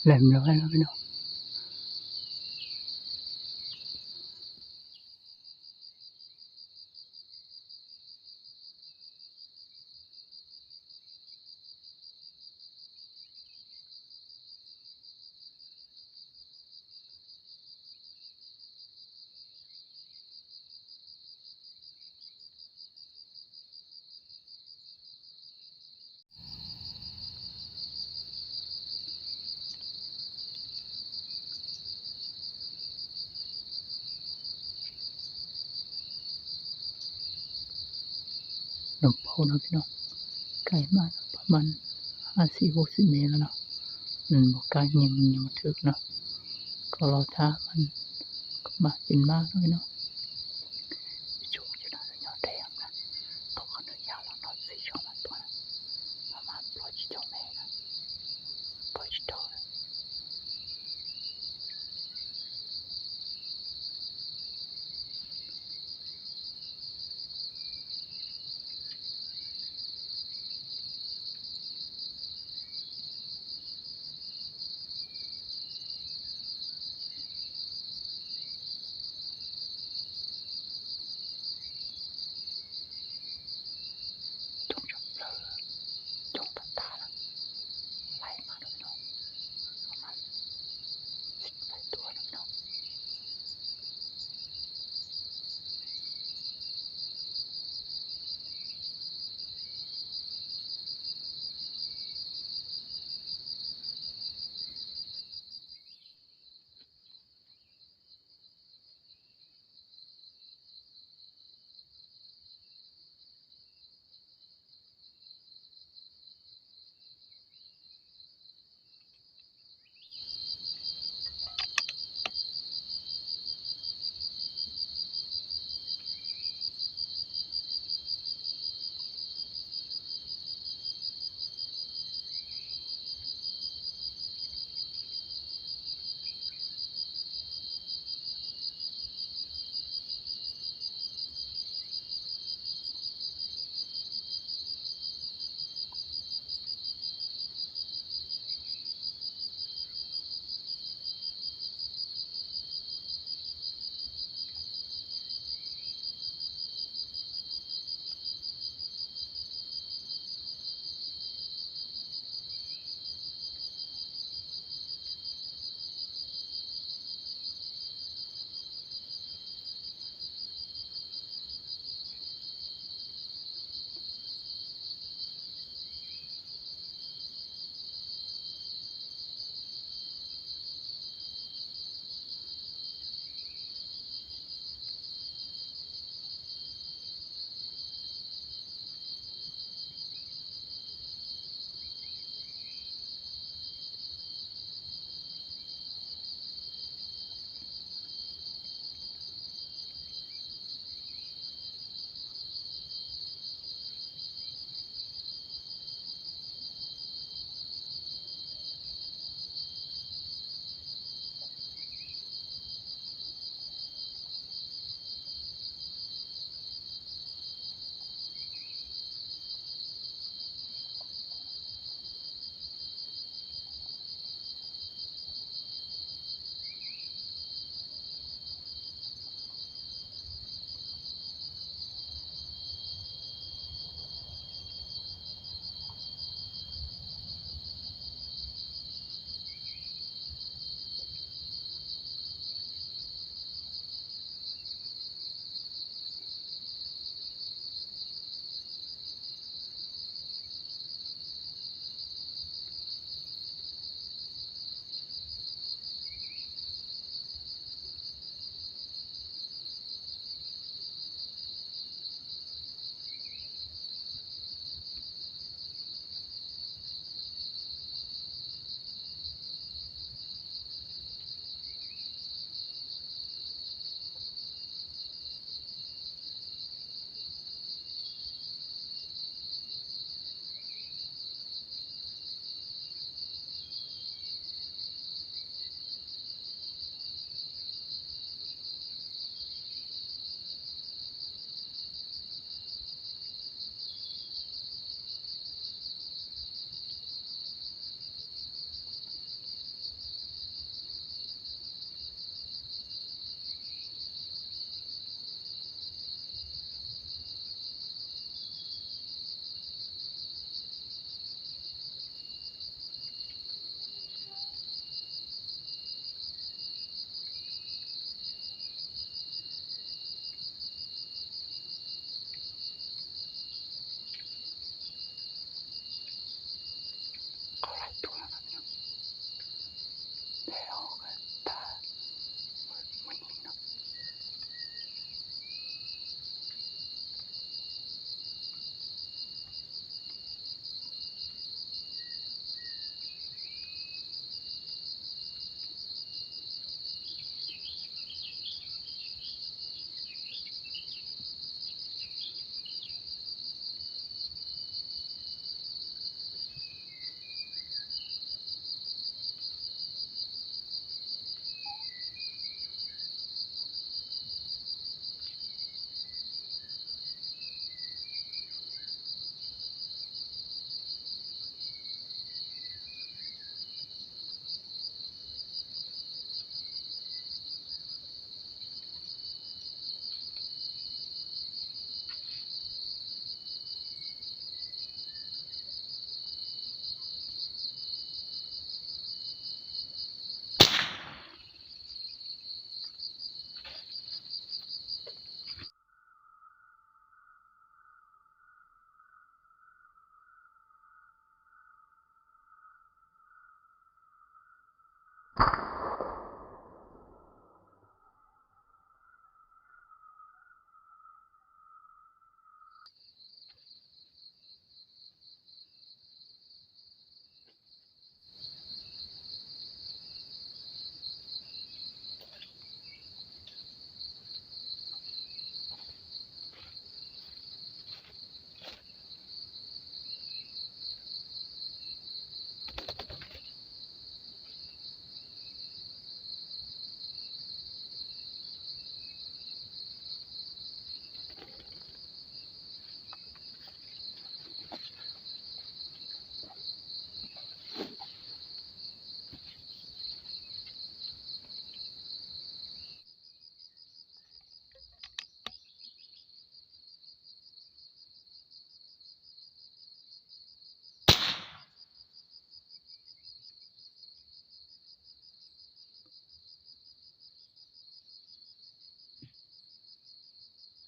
ຮຽບຮ້ອຍແລ້ວພີ່ນ້ອງ. ດອກເບົາເນາະພີ່ນ້ອງ ໃກ້ມາປະມານຫ້າສິບຫົກສິບເມດແລ້ວເນາະ. ມັນບໍ່ກ້າຍິງ ມັນຍິງບໍ່ຖືກເນາະ ກໍລໍຖ້າມັນ ກໍມາກິນໝາກເນາະພີ່ນ້ອງ. ຊ່ວງຢູ່ນະ ຍອດແດງນະ ຕົກເອົາເນື້ອຍາວແລ້ວເນາະ ສີ່ຊ່ອງມັນຕົວນະ ປະມານຮ້ອຍສິບສອງແມັດນະ ຮ້ອຍສິບສອງ. ຈົ່ງຈະເບລີ ຈົ່ງຕາຕານະ ໄລ່ມາເດີພີ່ນ້ອງ.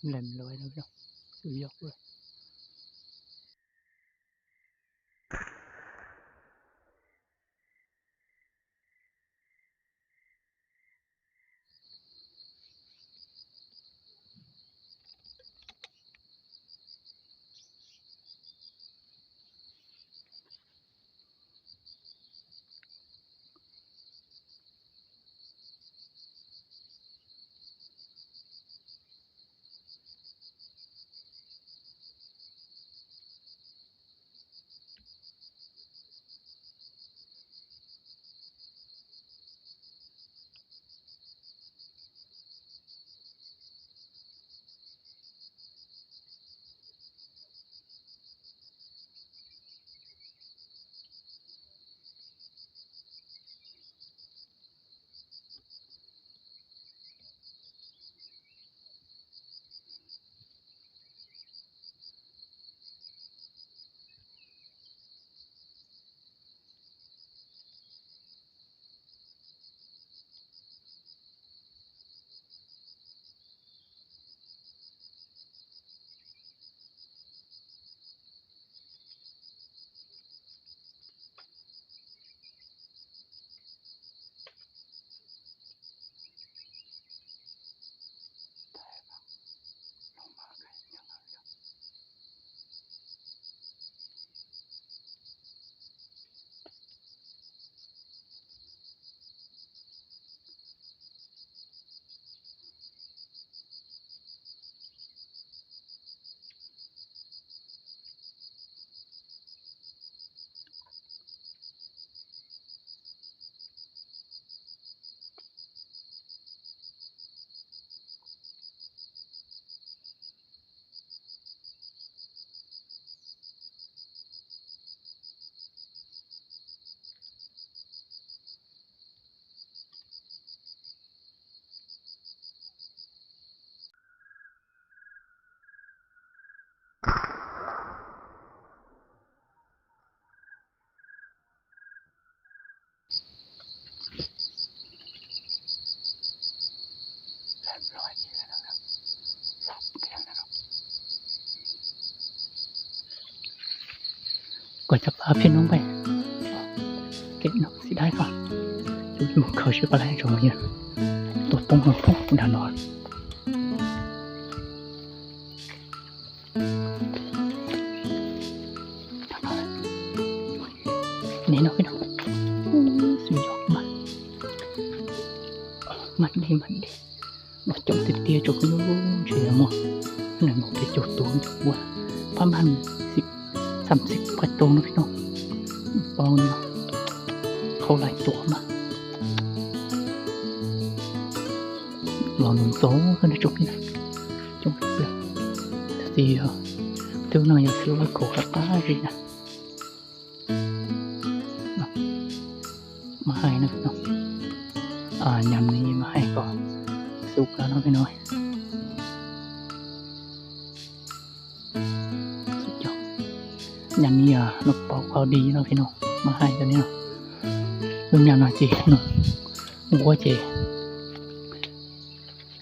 ແຫຼມລອຍເນາະພີ່ນ້ອງ ສຸດຍອດເລີຍ. ກໍຈະພາພີ່ນ້ອງໄປເກັບນອກສີດາຍກ່ອນ ຢູ່ເຂົາຊື່ປາໄລຈອງເຍ ຕົວຕົງຂອງພວກດານອນ. ນີ້ເນາະພີ່ນ້ອງ ໂອ້ ສຸດຍອດມາກ ມັນດີ ມັນດີ ບໍ່ຈົງຕິດເຕຍຈົກຢູ່ເຊຍໝົດ ນັ້ນບໍ່ໄປຈົກໂຕ ປະມານສິບ ສາມສິບກວ່າໂຕເນາະພີ່ນ້ອງ ປອງເນາະ ເຂົ້າຫຼາຍຕົວມາກ ລອງໂຕຂຶ້ນຈົກນີ້ນະ ຈົກເສຍ ຖືໜ້ອຍຢ່າງຊິລອຍໂກກະປາອີກນະ. ມາໃຫ້ນະເນາະ ອ່າ ຍາມນີ້ມາໃຫ້ກໍສຸກແລ້ວເນາະພີ່ນ້ອງ ສຸດຍອດ ຍາມນີ້ ອ່າ ນົກເປົ້າເຂົາດີເນາະພີ່ນ້ອງ ມາໃຫ້ຕົວນີ້ເນາະ ເບິ່ງຍາມໜ້ອຍຊິ ນົກ ງົວຊິ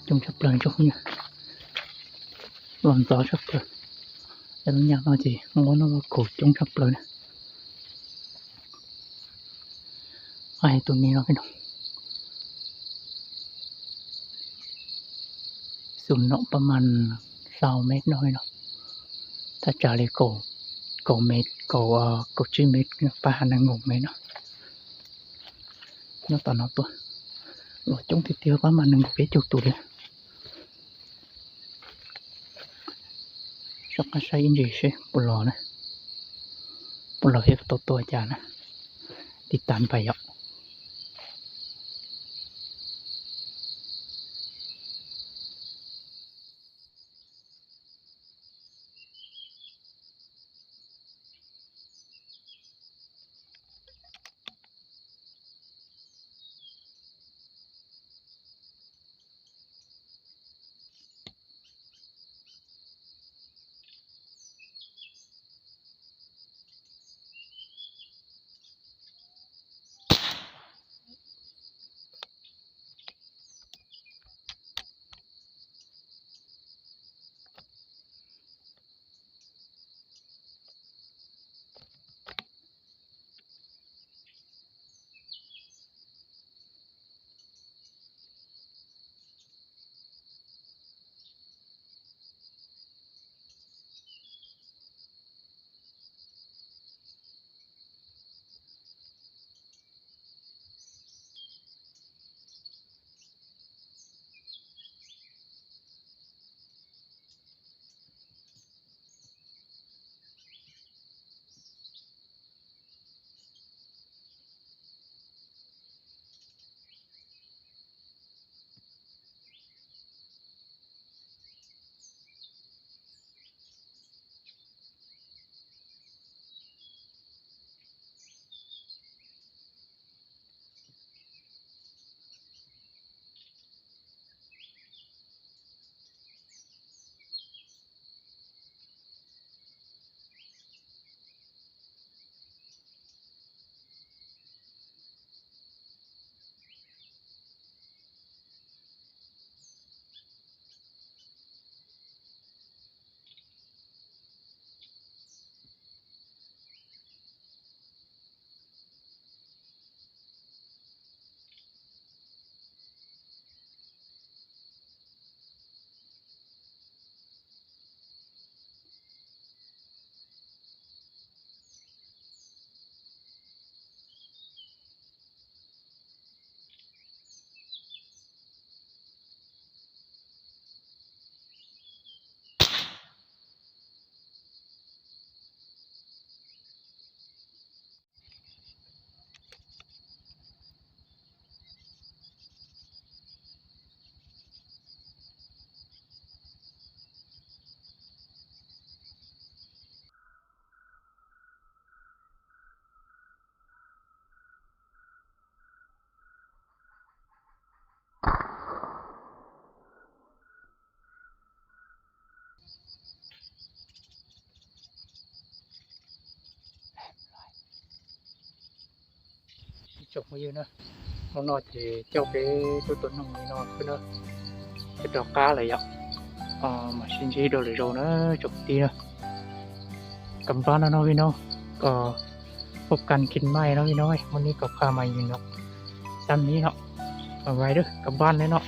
ຈົງຈະເປີນຈົງ ລອນຕໍ່ຊັບເປີ ແລ້ວມັນຍາກໜ້ອຍຕິ ງົວນອກໂກຈົງຊັບເປີນະ ໄອ້ໂຕນີ້ເນາະພີ່ນ້ອງ ສູງເນາະ ປະມານຊາວແມັດເນາະພີ່ນ້ອງ ຖ້າຈາເລໂກ ເກົ້າແມັດ ເກົ້າ ເອີ ເກົ້າສິບເມັດ ປະມານນັ້ນ ຫົກແມັດເນາະ. ເນາະ ຕອນເນາະຕົວ ລໍຈົງຕິດເຕີປະມານໜຶ່ງເປັດຈຸກຕູເດ ຊອກກະໄຊອິນເດເຊ ປູລໍນະ ປູລໍເຮັດໂຕໂຕອາຈານນະ ຕິດຕາມໄປເອາະ. ຈົບມື້ຢູ່ເນາະ ນ້ອງໆ ທີ່ເຈົ້າໄປຕົວຕົນນ້ອງມີນ້ອງຄືເນາະ ເປັນດອກກ້າເລີຍອະ ເອີ ມາຊິນຊີໂດເລໂຈເນາະ ຈົບທີ່ເນາະ ກັບບ້ານແລ້ວເນາະພີ່ນ້ອງ ກໍພົບກັນຄລິບໃໝ່ເນາະພີ່ນ້ອງເອີຍ ມື້ນີ້ກໍພາມາຢູ່ນອກຊ້ຳນີ້ເນາະ ບາຍບາຍເດີ ກັບບ້ານແລ້ວເນາະ.